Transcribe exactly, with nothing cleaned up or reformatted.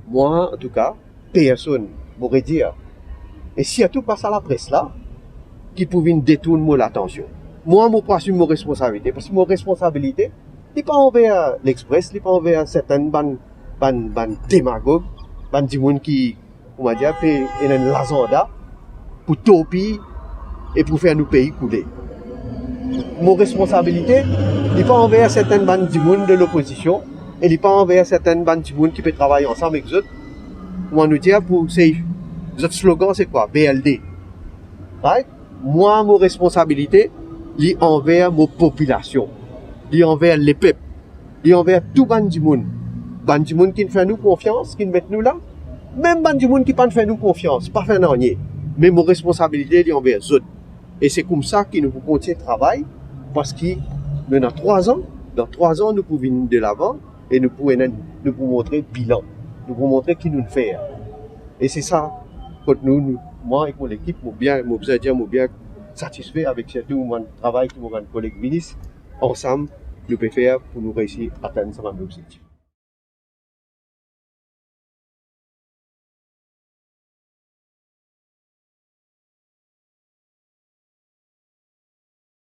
Mwa, antouka, personn, mo redir, e sirtou pa sa lapres la, ki pou vinn detourn mo latansion. Mwa, mo pou asim mo responsabilite, parski mo responsabilite, li pa anver L'Express, li pa anver sertin bann, bann, bann demagog, bann dimoun ki, koumadir, pe ena enn lazanda pou torpiy e pou fer nou pei koule. Mo responsabilite, li pa anver sertin bann dimoun de lopozision, e li pa anver sertin bann dimoun ki pe travay ansam ek zot. Kouma nou dir, pou se, zot slogan se kwa? B L D. Right? Mwa, mo responsabilite, li anver mo popilasion, li anver lepep, li anver tou bann dimoun. Bann dimoun ki fer nou konfians, ki met nou la, mem bann dimoun ki pa fer nou konfians, pa fer nanye. Me mo responsabilite, li anver zot. E se koumsa ki nou pou kontign travay, parski nou ena trwa an, dan trwa an nou pou vinn delavan e nou pou ena, nou pou montre bilan, nou pou montre ki nou fer. E se sa, kot nou, nou, mwa ek mo lekip, mo bien, mo bizin dir, mo bien satisfe avek sirtou bann travay ki mo bann koleg minis, ansam, nou pe fer pou nou reisi atenn sa bann lobzektif.